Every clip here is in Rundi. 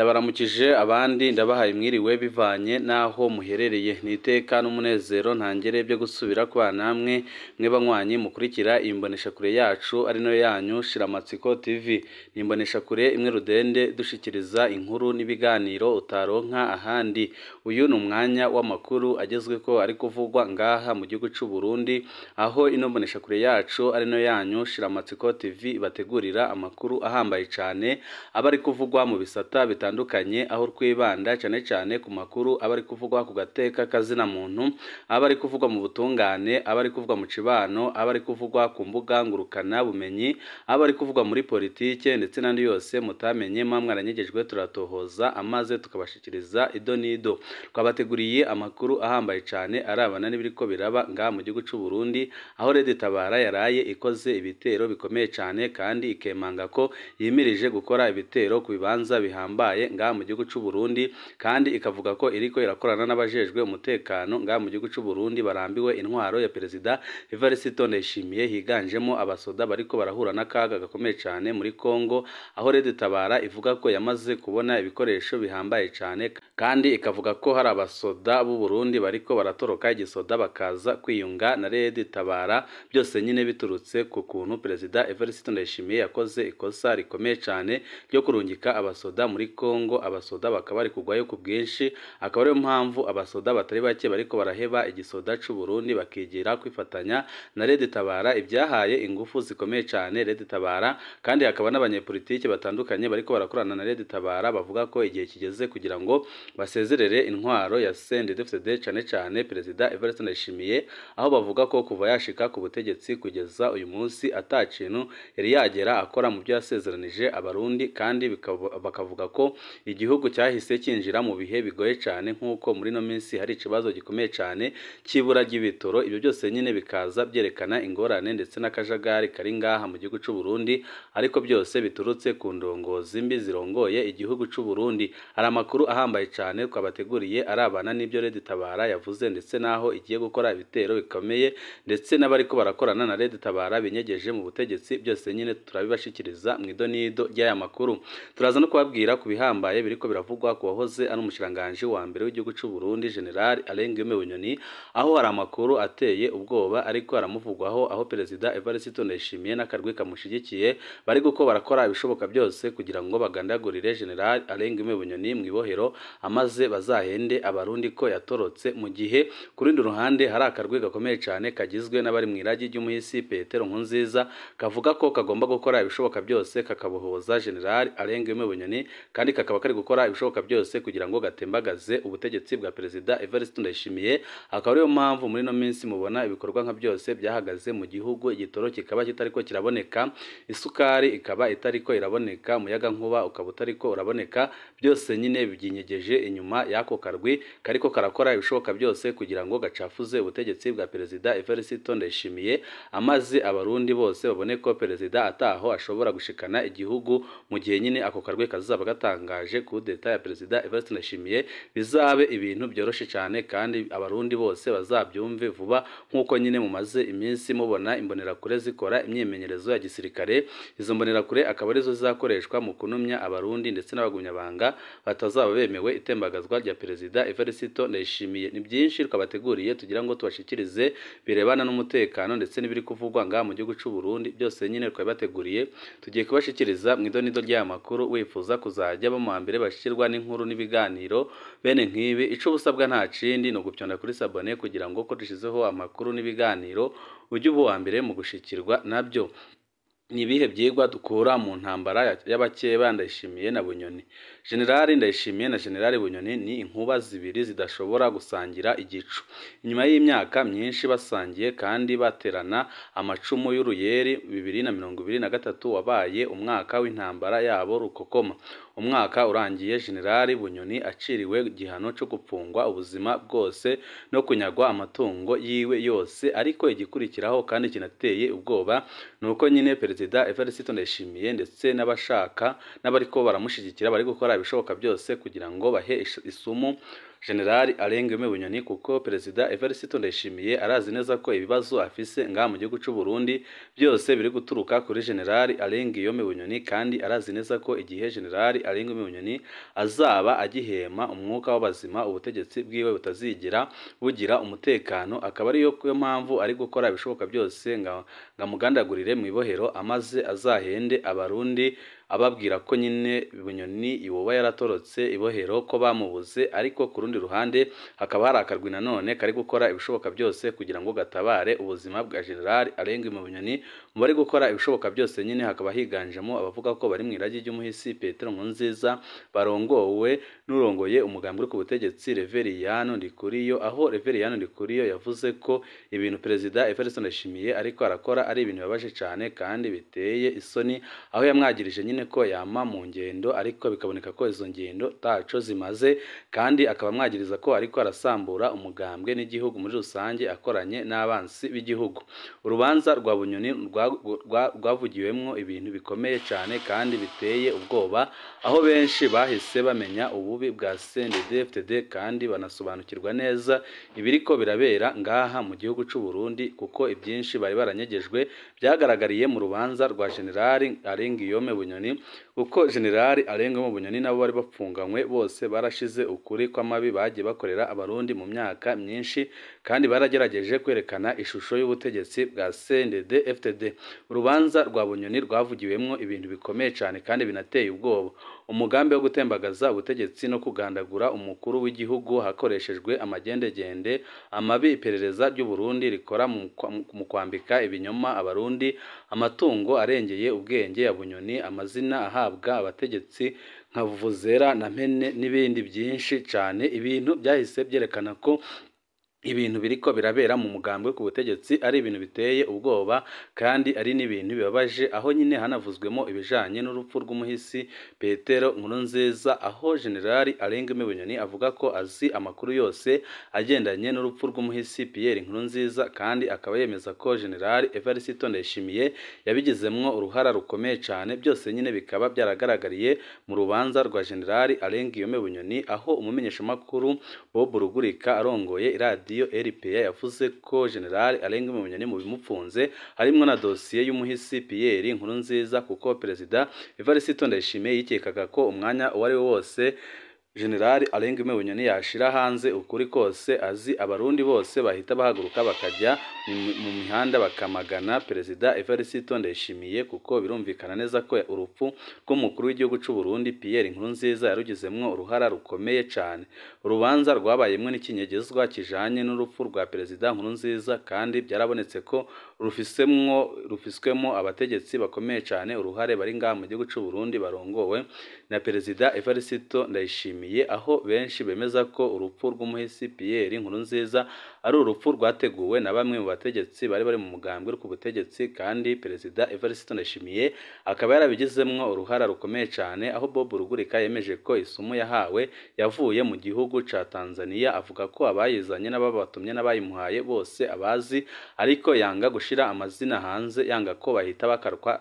Ndabaramukije abandi ndabahaye mwiriwe bivanye n'aho muherereye. Ni iteka n'umunezero ntangere byo gusubira kubana namwe mwe banywanyi mukurikira imboneshakure yacu ari nayo yanyu Shiramatsiko TV. Ni imboneshakure imwe rudende dushikiriza inkuru n'ibiganiro utaronka ahandi. Uyu ni umwanya w'amakuru agezweko ari kuvugwa ngaha mu gihugu c'u Burundi, aho ino mboneshakure yacu ari nayo yanyu Shiramatsiko TV ibategurira amakuru ahambaye cane aba ari kuvugwa mu bisata bitandukanye, aho twibanda cyane cyane ku makuru aba ari kuvugwa ku gateka kazina muntu, aba ari kuvugwa mu butungane, aba ari kuvugwa mu cibano, aba ari kuvugwa ku mbuga ngurukana bumenyi, aba ari kuvugwa muri politike ndetse n'andi yose mutamenye mwa mwaranyegejwe, turatohoza amaze tukabashikiriza ido n'ido. Twabateguriye amakuru ahambaye cyane arabana n'ibiriko biraba ngaha mu gihugu c'u Burundi, aho Red Tabara yaraye ikoze ibitero bikomeye cyane kandi ikemanga ko yimirije gukora ibitero ku bibanza bihambaye ngaha mu gihugu c'u Burundi, kandi ikavuga ko iriko irakorana n'abajejwe umutekano ngaha mu gihugu c'u Burundi barambiwe intwaro ya Perezida Evariste Ndayishimiye, higanjemo abasoda bariko barahura n'akaga gakomeye cyane muri Kongo, aho Red Tabara ivuga ko yamaze kubona ibikoresho bihambaye cyane kandi ikavuga ko hari abasoda b'u Burundi bariko baratoroka igisoda bakaza kwiyunga na Red Tabara, byose nyine biturutse ku kuntu Perezida Evariste Ndayishimiye yakoze ikosa rikomeye cyane ryo kurungika abasoda muri Kongo, abasoda bakaba bari kugwayo ku bwinshi, akaba ariyo mpamvu abasoda batari bake bariko baraheba igisoda c'u Burundi bakigira kwifatanya na Red Tabara, ibyahaye ingufu zikomeye cyane Red Tabara. Kandi hakaba n'abanyepolitike batandukanye bariko barakorana na Red Tabara bavuga ko igihe kigeze kugira ngo basezerere intwaro ya CNDD-FDD cyane cyane Perezida Evariste Ndayishimiye, aho bavuga ko kuva yashika ku butegetsi kugeza uyu munsi ata kintu yari yagera akora mu byo yasezeranije abarundi, kandi bakavuga ko igihugu cyahise kinjira mu bihe bigoye cyane nk'uko muri no minsi hari ikibazo gikomeye cyane cy'ibura ry'ibitoro. Ibyo byose nyine bikaza byerekana ingorane ndetse n'akajagari kari ngaha mu gihugu c'u Burundi, ariko byose biturutse ku ndongozi mbi zirongoye igihugu c'u Burundi. Hari amakuru ahambaye cyane twabateguriye arabana n'ibyo Red Tabara yavuze ndetse naho igiye gukora ibitero bikomeye ndetse n'abariko barakorana na Red Tabara binyegeje mu butegetsi, byose nyine turabibashikiriza mu idonido ry'aya makuru. Turaza no kubabwira ku bihambaye biriko biravugwa ku wahoze ari umushiranganje wa mbere w'igihugu c'u Burundi General Alain Guillaume Bunyoni, aho hari amakuru ateye ubwoba ariko aramuvugwaho, aho Perezida Evariste Ndayishimiye n'akarwi kamushigikiye bari guko barakora ibishoboka byose kugira ngo bagandagurire General Alain Guillaume Bunyoni mu ibohero, amaze bazahende abarundi ko yatorotse, mu gihe ku rundi ruhande hari akarwi gakomeye cyane kagizwe n'abari mu iragi ry'umuhisi Petero Nkurunziza kavuga ko kagomba gukora ibishoboka byose kakabohoza General Alain Guillaume Bunyoni, kandi kakaba kari gukora ibishoboka byose kugira ngo gatembagaze ubutegetsi bwa Perezida Evariste Ndayishimiye. Akaba ariyo mpamvu muri no minsi mubona ibikorwa nka byose byahagaze mu gihugu, igitoro kikaba kitariko kiraboneka, isukari ikaba itariko iraboneka, umuyaga nkuba ukaba utariko uraboneka, byose nyine byinyegeje inyuma y'ako karwi kariko karakora ibishoboka byose kugira ngo gacafuze ubutegetsi bwa Perezida Evariste Ndayishimiye, amaze abarundi bose babone ko Perezida ataho ashobora gushikana igihugu mu gihe nyine ako karwi kazaba gatangaje kudeta ya Perezida Evariste Ndayishimiye, bizabe ibintu byoroshe cyane kandi abarundi bose bazabyumve vuba, nk'uko nyine mumaze iminsi mubona imbonerakure zikora imyimenyerezo ya gisirikare. Izo mbonerakure akaba arizo zizakoreshwa mu kunumya abarundi ndetse n'abagumyabanga batazaba bemewe itembagazwa rya Perezida Evariste Ndayishimiye. Ni byinshi twabateguriye tugira ngo tubashikirize birebana n'umutekano ndetse n'ibiri kuvugwa ngaha mu gihugu c'u Burundi, byose nyine twabateguriye tugiye kubashikiriza mu idonido ry'aya makuru. Wifuza kuzajya bo mu mbere bashikirwa n'inkuru n'ibiganiro bene nk'ibi, ico busabwa nta kindi ni ugupyonda kuri sabone kugira ngo ko dushizeho amakuru n'ibiganiro ujye uba uwa mbere mu gushikirwa nabyo. Ni ibihe byigwa dukura mu ntambara y'abakeba Ndayishimiye na Bunyoni? General Ndayishimiye na General Bunyoni ni inkuba zibiri zidashobora gusangira igicu. Inyuma y'imyaka myinshi basangiye kandi baterana amacumu y'uruyeri, 2023 wabaye umwaka w'intambara yabo rukokoma. Umwaka urangiye General Bunyoni aciriwe igihano cyo gupfungwa ubuzima bwose no kunyagwa amatungo yiwe yose, ariko igikurikiraho kandi kinateye ubwoba nuko nyine Perezida Evariste Ndayishimiye ndetse n'abashaka n'abariko baramushigikira bari gukora ibishoboka byose kugira ngo bahe isumu General Alain Guillaume Bunyoni, kuko Perezida Evariste Ndayishimiye arazi neza ko ibibazo afise ngaha mu gihugu c'u Burundi byose biri guturuka kuri General Alain Guillaume Bunyoni, kandi arazi neza ko igihe General Alain Guillaume Bunyoni azaba agihema umwuka w'abazima ubutegetsi bwiwe butazigera bugira umutekano, akaba ariyo mpamvu ari gukora ibishoboka byose nga amugandagurire mu ibohero amaze azahende abarundi ababwira ko nyine Bunyoni yoba yaratorotse ibohero ko bamubuze. Ariko ku rundi ruhande hakaba hari akarwi nanone kari gukora ibishoboka byose kugira ngo gatabare ubuzima bwa General Alain Guillaume Bunyoni. Mu bari gukora ibishoboka byose nyine hakaba higanjemo abavuga ko bari mu iragi ry'umuhisi Petero Nkurunziza barongowe n'urongoye umugambi uri ku butegetsi Reveriyano Ndikuriyo, aho Reveriyano Ndikuriyo yavuze ko ibintu Perezida Evariste Ndayishimiye ariko arakora ari ibintu bibabaje cyane kandi biteye isoni, aho yamwagirije nyine ko yama mu ngendo ariko bikaboneka ko izo ngendo taco zimaze, kandi akaba amwagiriza ko ariko arasambura umugambwe n'igihugu muri rusange akoranye n'abansi b'igihugu. Urubanza rwa Bunyoni rwavugiwemwo ibintu bikomeye cyane kandi biteye ubwoba, aho benshi bahise bamenya ububi bwa CNDD-FDD kandi banasobanukirwa neza ibiriko birabera ngaha mu gihugu c'u Burundi, kuko ibyinshi bari baranyegejwe byagaragariye mu rubanza rwa General Alain Guillaume Bunyoni, kuko General Alain Guillaume Bunyoni nabo bari bapfunganywe bose barashize ukuri kw'amabi bagiye bakorera abarundi mu myaka myinshi, kandi baragerageje kwerekana ishusho y'ubutegetsi bwa CNDD-FDD. Urubanza rwa Bunyoni rwavugiwemwo ibintu bikomeye cyane kandi binateye ubwoba. Umugambi wo gutembagaza ubutegetsi no kugandagura umukuru w'igihugu hakoreshejwe amagendegende, amabi iperereza ry'u Burundi rikora mu kwambika ibinyoma abarundi, amatungo arengeye ubwenge ya Bunyoni, amazina ahabwa abategetsi nka Vuvuzera na Mpene n'ibindi byinshi cyane. Ibintu byahise byerekana ko ibintu biriko birabera mu mugambi ku butegetsi ari ibintu biteye ubwoba kandi ari n'ibintu bibabaje, aho nyine hanavuzwemo ibijanye n'urupfu rw'umuhisi Petero Nkurunziza, aho General Alain Guillaume Bunyoni avuga ko azi amakuru yose agendanye n'urupfu rw'umuhisi Pierre Nkurunziza, kandi akaba yemeza ko General Evariste Ndayishimiye yabigizemwo uruhara rukomeye cyane. Byose nyine bikaba byaragaragariye mu rubanza rwa General Alain Guillaume Bunyoni, aho umumenyeshamakuru Bob Rugurika arongoye iradiyo RPA yavuze ko General Alain Guillaume Bunyoni mu bimupfunze harimwo na dosiye y'umuhisi Pierre Nkurunziza, kuko Perezida Evariste Ndayishimiye yikekaga ko umwanya uwo ari wo wose General Alain Guillaume Bunyoni yashira hanze ukuri kose azi, abarundi bose bahita bahaguruka bakajya mu mihanda bakamagana Perezida Evariste Ndayishimiye, kuko birumvikana neza ko urupfu rw'umukuru w'igihugu c'u Burundi Pierre Nkurunziza yarugizemwo uruhara rukomeye cyane. Urubanza rwabayemwo n'ikinyegezwa kijanye n'urupfu rwa Perezida Nkurunziza, kandi byarabonetse ko rufiswemo abategetsi bakomeye cyane uruhare bari ngaha mu gihugu c'u Burundi barongowe na Perezida Evariste Ndayishimiye, aho benshi bemeza ko urupfu rw'umuhisi Pierre Nkurunziza ari urupfu rwateguwe na bamwe mu bategetsi bari bari mu mugambi ku butegetsi, kandi Perezida Evariste Ndayishimiye akaba yarabigizemwo uruhara rukomeye cyane, aho Bob Rugurika yemeje ko isumu yahawe yavuye mu gihugu ca Tanzania, avuga ko abayizanye n'ababatumye n'abayimuhaye bose abazi, ariko yanga gushira amazina hanze, yanga ko bahita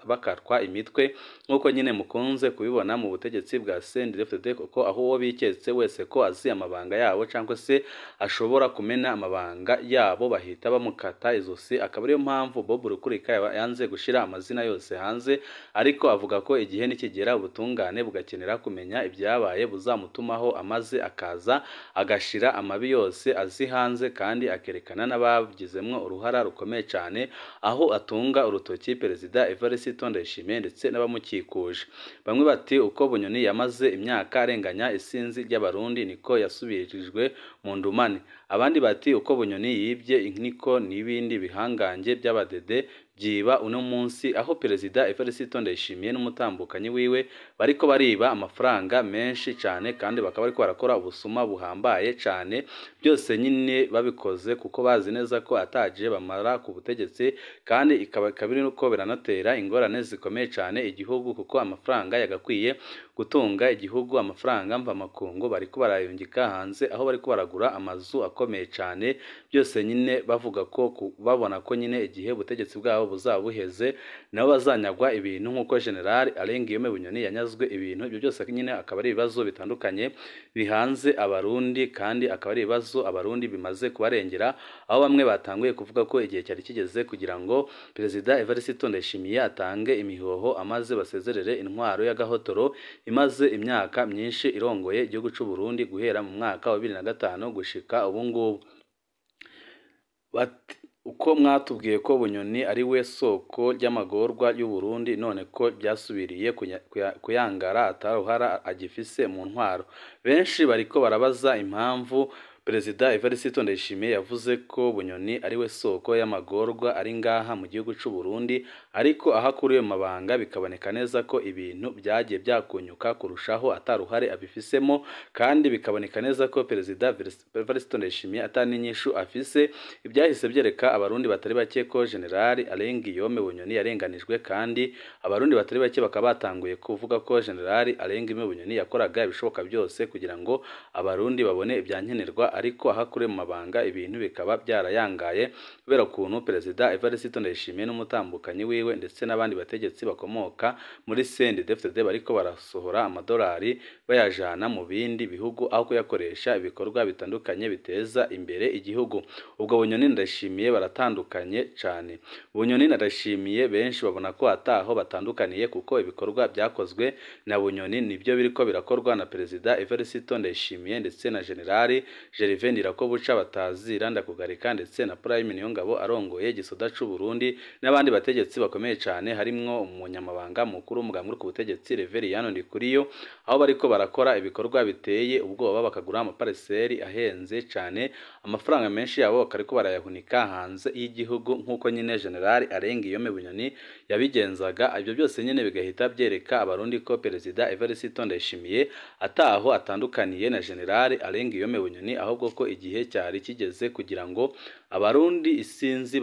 bakarwa imitwe nk'uko nyine mukunze kubibona mu butegetsi bwa CNDD-FDD, kuko aho uwo biketse wese ko azi amabanga yabo cyangwa se ashobora kumena amabanga yabo bahita bamukata izosi. Akaba ariyo mpamvu Bob Rugurika yanze gushira amazina yose hanze, ariko avuga ko igihe nikigera ubutungane bugakenera kumenya ibyabaye buzamutumaho amaze akaza agashira amabi yose azi hanze, kandi akerekana n'abagizemwo uruhara rukomeye cyane, aho atunga urutoki Perezida Evariste Ndayishimiye ndetse n'abamukikuje. Bamwe bati uko Bunyoni yamaze imyaka arenganya isinzi ry'abarundi niko yasubirijwe mu ndumane, abandi bati uko Bunyoni yibye niko n'ibindi bihangange by'abadede byiba uno munsi, aho Perezida Evariste Ndayishimiye n'umutambukanyi wiwe bariko bariba amafaranga menshi cyane, kandi bakaba bariko barakora ubusuma buhambaye cyane. Byose nyine babikoze kuko bazi neza ko ataje bamara ku butegetsi, kandi ikaba kabiri nuko biranatera ingorane zikomeye cyane igihugu, kuko amafaranga yagakwiye gutunga igihugu, amafaranga mvamakungu bariko barayungika hanze, aho bariko baragura amazu akomeye cyane. Byose nyine bavuga ko babona ko nyine igihe ubutegetsi bwabo bwabo buzaba buheze, nabo bazanyagwa ibintu nk'uko General Alain Guillaume Bunyoni yanyazwe ibintu. Ibyo byose nyine akaba ari ibibazo bitandukanye bihanze Abarundi, kandi akaba ari ibibazo Abarundi bimaze kubarengera, aho bamwe batanguye kuvuga ko igihe cyari kigeze kugira ngo Perezida Evariste Ndayishimiye atange imihoho amaze basezerere intwaro y'agahotoro imaze imyaka myinshi irongoye igihugu c'u Burundi guhera mu mwaka wa 2005 gushika ubu ngubu. Uko mwatubwiye ko Bunyoni ari we soko ry'amagorwa y'u Burundi, none ko byasubiriye kuyangara ataruhara agifise mu ntwaro. Benshi bariko barabaza impamvu Perezida Evariste Ndayishimiye yavuze ko Bunyoni ari we soko y'amagorwa ari ngaha mu gihugu c'u Burundi, ariko aho akuriye mu mabanga bikaboneka neza ko ibintu byagiye byakunyuka kurushaho ataruhare abifisemo, kandi bikaboneka neza ko Perezida Evariste Ndayishimiye ataninyishu afise. Ibyahise byereka Abarundi batari bake ko General Alain Guillaume Bunyoni yarenganijwe, kandi Abarundi batari bake bakaba batanguye kuvuga ko General Alain Guillaume Bunyoni yakoraga ibishoboka byose kugira ngo Abarundi babone ibyankenerwa, ariko aho akuriye mu mabanga ibintu bikaba byarayangaye kubera ukuntu Perezida Evariste Ndayishimiye n'umutambukanyi wiwe ndetse n'abandi bategetsi bakomoka muri CNDD-FDD bariko barasohora amadolari bayajana mu bindi bihugu aho kuyakoresha ibikorwa bitandukanye biteza imbere igihugu. Ubwo Bunyoni Ndayishimiye baratandukanye cane. Bunyoni na Ndayishimiye benshi babona ko ataho batandukaniye, kuko ibikorwa byakozwe na Bunyoni nibyo biriko birakorwa na Perezida Evariste Ndayishimiye ndetse na General Gervais Ndirakobuca batazira Ndakugarika ndetse na Prime Niyongabo arongoye igisoda c'u Burundi n'abandi bategetsi bakomeye cane, harimwo umunyamabanga mukuru w'umugambwe ku butegetsi Reveriyano Ndikuriyo, aho bariko barakora ibikorwa biteye ubwoba, bakagura amapariseri ahenze cane, amafaranga menshi yabo bakariko barayahunika hanze y'igihugu nk'uko nyine General Alain Guillaume Bunyoni yabigenzaga. Ibyo byose nyine bigahita byereka Abarundi ko Perezida Evariste Ndayishimiye ataho atandukaniye na General Alain Guillaume Bunyoni, ahubwo ko igihe cyari kigeze kugira ngo Abarundi isinzi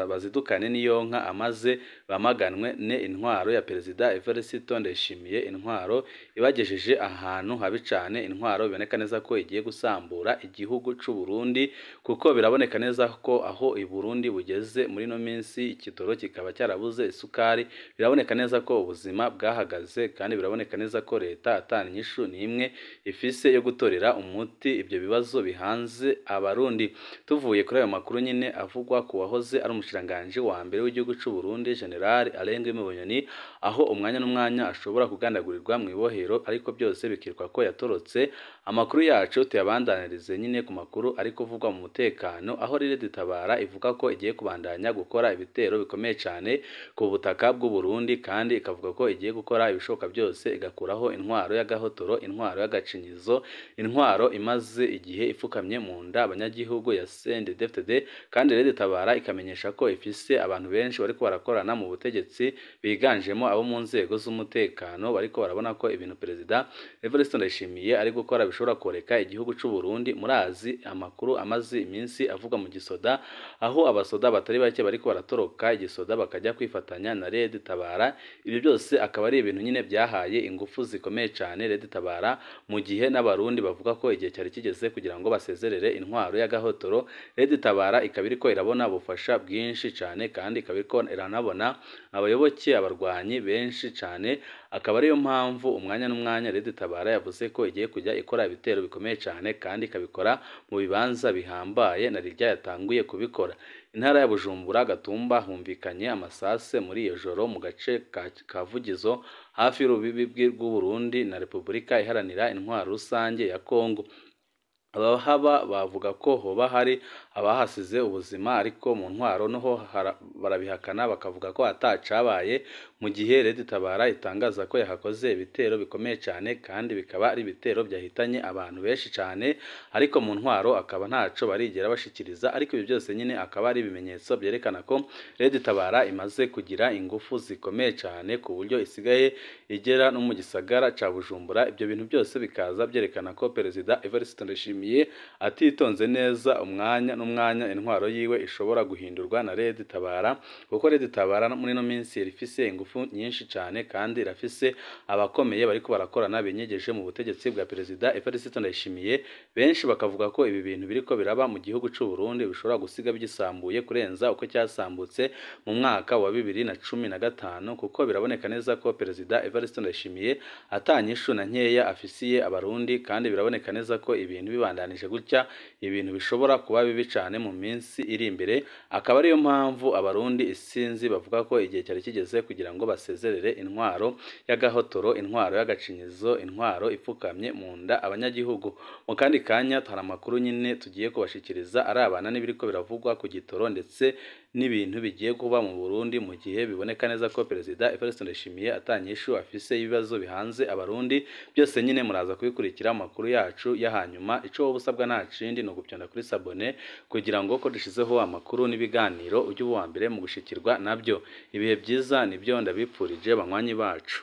bazidukane n'iyonka amaze bamaganwe ne intwaro ya Perezida Evariste Ndayishimiye, intwaro ibagejeje ahantu habi cane, intwaro biboneka neza ko igiye gusambura igihugu c'u Burundi, kuko biraboneka neza ko aho i Burundi bugeze muri no minsi ikitoro kikaba cyarabuze isukari, biraboneka neza ko ubuzima bwahagaze, kandi biraboneka neza ko leta ataninyishu n'imwe ifise yo gutorera umuti ibyo bibazo bihanze Abarundi. Tuvuye kuri ayo makuru nyine avugwa ku wahoze ari umushiranganje wa mbere w'igihugu c'u Burundi General Alain Guillaume Bunyoni, aho umwanya n'umwanya ashobora kugandagurirwa mu ibohero, ariko byose bikirwa ko yatorotse. Amakuru yacu tuyabandanirize nyine ku makuru ari kuvugwa mu mutekano, aho Rede Tabara ivuga ko igiye kubandanya gukora ibitero bikomeye cyane ku butaka bw'u Burundi, kandi ikavuga ko igiye gukora ibishoboka byose igakuraho intwaro y'agahotoro, intwaro y'agacinyizo, intwaro imaze igihe ifukamye mu nda abanyagihugu ya CNDD-FDD. Kandi Rede Tabara ikamenyesha ko ifise abantu benshi bariko barakorana mu butegetsi biganjemo abo mu nzego z'umutekano, bariko barabona ko ibintu Perezida Evariste Ndayishimiye ari gukora bishobora koreka igihugu c'u Burundi. Murazi amakuru amaze iminsi avugwa mu gisoda, aho abasoda batari bake bariko baratoroka igisoda bakajya kwifatanya na Rede Tabara. Ibyo byose akaba ari ibintu nyine byahaye ingufu zikomeye cyane Rede Tabara, mu gihe n'Abarundi bavuga ko igihe cyari kigeze kugira ngo basezerere intwaro y'agahotoro. Rede Tabara ikaba iriko irabona ubufasha bwinshi cyane, kandi ikaba iriko iranabona abayoboke, abarwanyi benshi cyane, akaba ariyo mpamvu umwanya n'umwanya Rede Tabara yavuze ko igiye kujya ikora ibitero bikomeye cyane, kandi ikabikora mu bibanza bihambaye na rirya yatanguye kubikora. Intara ya Bujumbura Gatumba humvikanye amasase muri iyo joro mu gace ka Vugizo hafi y'urubibi rw'u Burundi na Repubulika Iharanira Intwaro Rusange ya Kongo. Abahaba bavuga ko hoba hari abahasize ubuzima, ariko mu ntwaro noho barabihakana bakavuga ko atacabaye, mu gihe Rede Tabara itangaza ko yahakoze ibitero bikomeye cyane, kandi bikaba ari ibitero byahitanye abantu benshi cyane, ariko mu ntwaro akaba ntaco barigera bashikiriza. Ariko ibi byose nyine akaba ari ibimenyetso byerekana ko Rede Tabara imaze kugira ingufu zikomeye cyane, ku buryo isigaye igera no mu gisagara ca Bujumbura. Ibyo bintu byose bikaza byerekana ko Perezida Evariste Ndayishimiye atitonze neza umwanya n'umwanya intwaro yiwe ishobora guhindurwa na Red Tabara, kuko Red Tabara muri no minsi irifise ingufu nyinshi cane kandi irafise abakomeye bariko barakorana binyegeje mu butegetsi bwa Perezida Evariste Ndayishimiye. Benshi bakavuga ko ibi bintu biriko biraba mu gihugu c'u Burundi bishobora gusiga bigisambuye kurenza uko cyasambutse mu mwaka wa 2015, kuko biraboneka neza ko Perezida Evariste Ndayishimiye atanyishu na nkeya afisiye abarundi, kandi biraboneka neza ko ibintu bibandanije gutya ibintu bishobora kuba bibi cane mu minsi iri imbere. Akaba ariyo mpamvu abarundi isinzi bavuga ko igihe cyari kigeze kugira ngo basezerere intwaro y'agahotoro, intwaro y'agacinyizo, intwaro ipfukamye mu nda abanyagihugu. Mu kandi kanya hari amakuru nyine tugiye kubashikiriza arabana n'ibiriko biravugwa ku gitoro ndetse n'ibintu bigiye kuba mu Burundi mu gihe biboneka neza ko Perezida Evariste Ndayishimiye atanyishu afise ibibazo bihanze abarundi. Byose nyine muraza kubikurikira amakuru yacu ya hanyuma. Ico wowe usabwa nta kindi ni ugupyonda kuri sabone kugira ngo ko dushizeho amakuru n'ibiganiro ujye uba uwa mbere mu gushikirwa nabyo. Ibihe byiza nibyo ndabipfurije banywanyi bacu.